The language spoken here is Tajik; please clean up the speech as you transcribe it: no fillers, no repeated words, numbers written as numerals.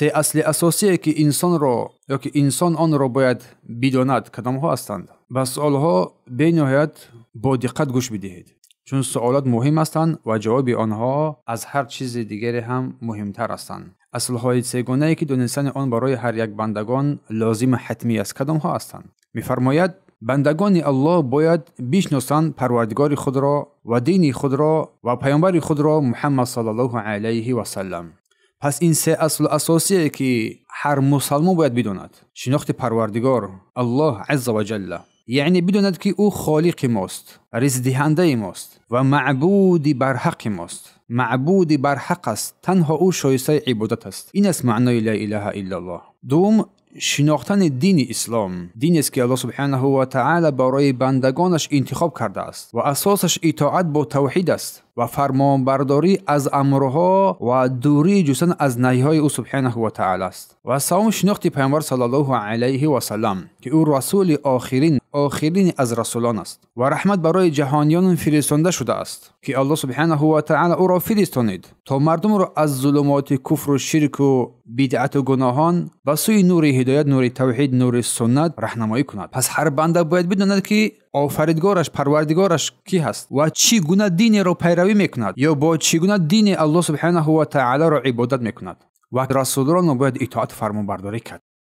Се асли асосие ки инсонро ё ки инсон онро бояд бидонад кадомҳо ҳастанд? Ба суолҳо бениҳоят бо диққат гӯш бидиҳед, чун суолот муҳим ҳастанд ва ҷавоби онҳо аз ҳар чизи дигаре ҳам муҳимтар ҳастанд. Аслҳои сегонае ки донистани он барои ҳар як бандагон лозиму ҳатмӣ аст кадомҳо ҳастанд? Мефармояд: бандагони Аллоҳ бояд бишносанд Парвардигори худро ва дини худро ва паёмбари худро Муҳаммад саллаллоҳу алайҳи васаллам. Пас ин се аслу асосие ки ҳар мусалмон бояд бидонад. Шинохти Парвардигор Аллоҳ азза ва ҷалла, яъне бидонад ки ӯ холиқи мост, ризқдиҳандаи мост ва маъбуди барҳақи мост. Маъбуди барҳақ аст, танҳо ӯ шоистаи ибодат аст. Ин аст маънои ла илаҳа иллаллоҳ. Дуввум, шинохтани дини ислом, динест ки Аллоҳ субҳанаҳу ва таъала барои бандагонаш интихоб кардааст ва асосаш итоат бо тавҳид аст ва фармонбардорӣ аз амрҳо ва дурӣ ҷустан аз наҳиҳои ӯ субҳанаҳу ва таъала аст. Ва севум, шинохти паёмбар саллаллоҳу алайҳи васаллам, ки ӯ расули охирин, охирини аз расулон аст ва раҳмат барои ҷаҳониён фиристонда шудааст, ки Аллоҳ субҳанаҳу ва таъала ӯро фиристонид то мардумро аз зулумоти куфру ширку бидъату гуноҳон ба сӯи нури ҳидоят, нури тавҳид, нури суннат раҳнамоӣ кунад. Пас ҳар банда бояд бидонад ки офаридгораш, Парвардигораш кӣ ҳаст ва чӣ гуна динеро пайравӣ мекунад ё бо чӣ гуна дине Аллоҳ субҳанаҳу ва таъаларо ибодат мекунад ва расулонро бояд итоату фармонбардорӣ кард.